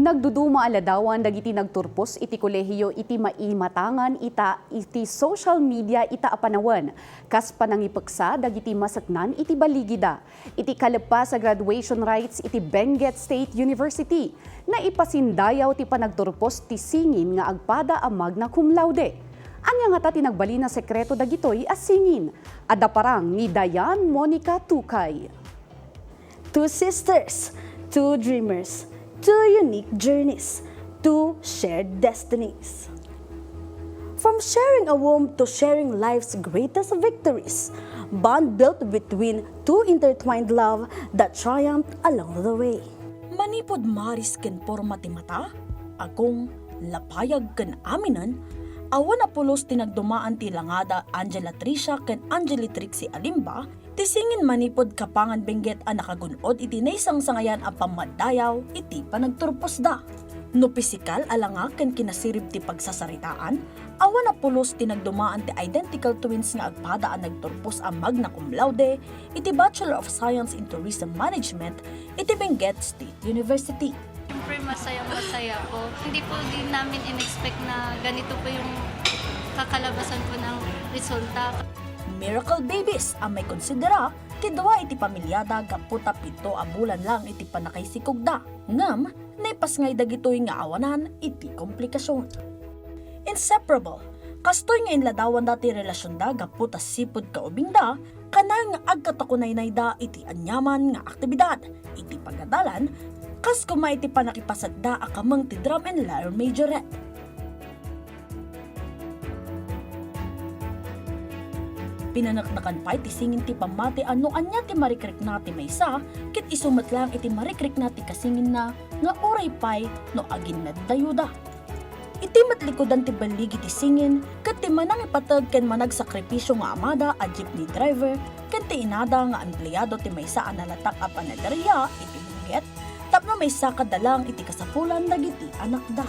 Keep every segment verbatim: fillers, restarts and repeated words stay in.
Nagduduma a ladawan dagiti nagturpos iti kolehiyo iti maimatangan ita iti social media ita a panawen, kas panangipeksa dagiti maseknan iti baligida. Iti kaleppas a graduation rites iti Benguet State University, naipasindayaw ti panagturpos ti singin nga agpada a magna cum laude. Ania ngata ti nagbalin a sekreto dagitoy a singin? Adda parang ni Diane Monica Tukay. Two sisters, two dreamers, two unique journeys, two shared destinies. From sharing a womb to sharing life's greatest victories, bond built between two intertwined love that triumphed along the way. Manipud maris ken porma ti mata, agong, lapayag ken aminen, awan a pulos ti nagdumaan ti langada Angela Tricia ken Angeli Trixie Alimba, ti singin manipud Kapangan Benguet a nakagun-od iti naisangsangayan a pammaddayaw iti panagturposda. No pisikal a langa ken kinasirib ti pagsasaritaan, awan a pulos ti nagdumaan ti identical twins nga agpada a nagturpos a magna cum laude iti Bachelor of Science in Tourism Management iti Benguet State University. Siyempre, masayang-masaya po. Hindi po din namin in-expect na ganito po yung kakalabasan po ng resulta. Miracle babies a maikonsidera ti dua iti pamilyada gapu ta pito a bulan lang iti pannakaisikogda. Ngem, naipasngay dagitoy nga awanan iti komplikasyon. Inseparable. Kastoy nga inladawanda ti relasionda gapu ta sipud kaubingda, kanayon nga agkatakunaynayda iti aniaman nga aktibidad iti pagadalan, kas koma iti pannakipasekda a kameng ti drum and lyre majorette. Pinaneknekan pay ti singin ti pammati a no ania ti marikrikna ti maysa, ket isu met laeng iti marikrikna ti kasinginna nga uray pay no aginnaddayoda. Iti met likudan ti balligi ti singin ket ti manangipateg ken managsakripisio nga amada a jeepney driver ken ti inada nga empleado ti maysa a nalatak a panaderia iti Benguet tapno maisakada laeng iti kasapulan dagiti anakda.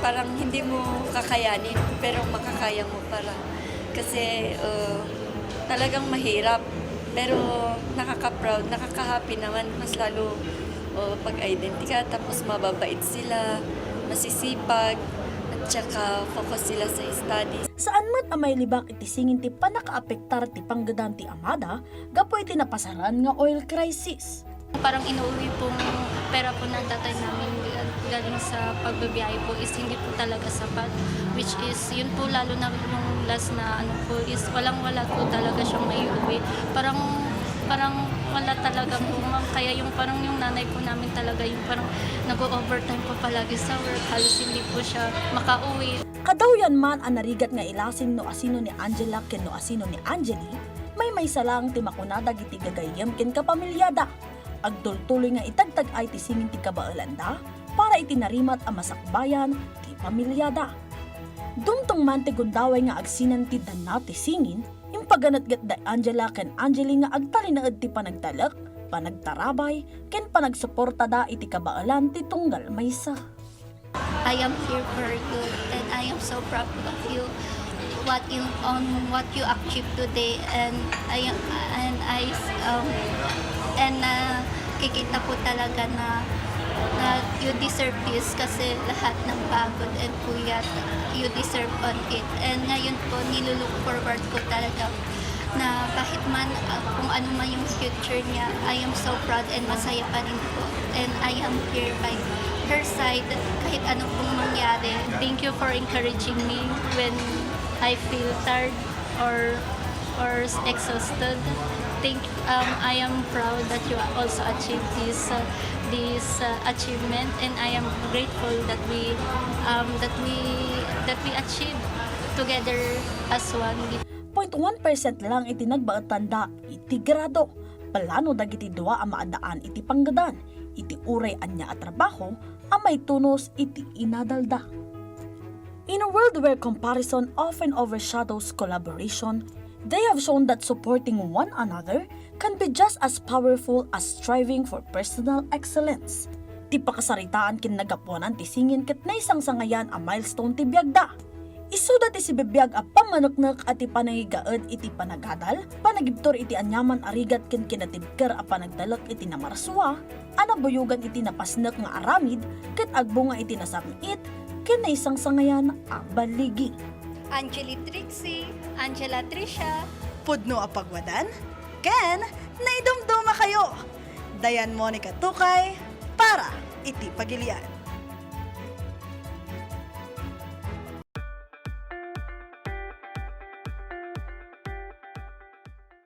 Parang hindi mo kakayanin, pero makakaya mo pala. Kasi, uh, talagang mahirap. Pero nakaka-proud, nakaka-happy naman. Mas lalo, uh, pag-identity ka, tapos mababait sila, masisipag, at saka focus sila sa studies. Saan met a mailibak iti singin ti pannakaapektar ti panggedan ti amada gapu iti napasaran nga oil crisis. Parang inuuwi pong pera po ng tatay namin galing sa pagbibiyahe po is hindi po talaga sapat, which is yun po, lalo na yung last na ano po is walang-wala po talaga siyang naiuwi. Parang, parang wala talaga po, ma'am. Kaya yung parang yung nanay po namin talaga yung parang nag-o-overtime po palagi sa work, halos hindi po siya makauwi. Kadawyan man a narigat nga ilasin no asino ni Angela ken no asino ni Angeli, maymaysa lang ti makuna dagiti gagayyem ken kapamilyada. Agtultuloy nga itagtag-ay ti singin ti kabaelanda para iti narimat a masakbayan ti pamilyada. Dumteng man ti gundaway nga agsinen ti danna ti singin, impaganetget da Angela ken Angeli nga agtalinaed ti panagtalek, panagtarabay, ken panagsuportada iti kabaelan ti tunggal maysa. I am here for you, and I am so proud of you. What you, on what you achieved today, and I, and I, um, and, uh, kikita ko talaga na, na you deserve this kasi lahat ng pagod and puyat, you deserve on it. And ngayon po, nilulook forward ko talaga na kahit man, ah, kung ano man yung future niya, I am so proud and masaya pa rin po. And I am here by her side kahit ano pong mangyari. Thank you for encouraging me when I feel tired or, or exhausted. Thank, um, I am proud that you also achieved this, uh, this, uh, achievement, and I am grateful that we, um, that we, that we achieved together as one. Point one percent lang iti nagbaetanda iti grado. Plano dagiti dua a maaddaan iti panggedan iti uray ania a trabaho a maitunos iti inadalda. In a world where comparison often overshadows collaboration, they have shown that supporting one another can be just as powerful as striving for personal excellence. Ti pakasaritaan ken nagapuanan ti singin ket naisangsangayan a milestone ti biagda. Isuda ti sibibiag a pammaneknek a ti panangigaed iti panagadal, panagibtur iti aniaman a rigat ken kinatibker a panagtalek iti namarsua a nabuyogan iti napasnek nga aramid ket agbunga iti nasam-it ken naisangsangayan a baligi. Angeli Trixie, Angela Tricia, Pudno a pagwadan, ken naidumduma kayo. Dayan Monica Tukay para iti Pagilian.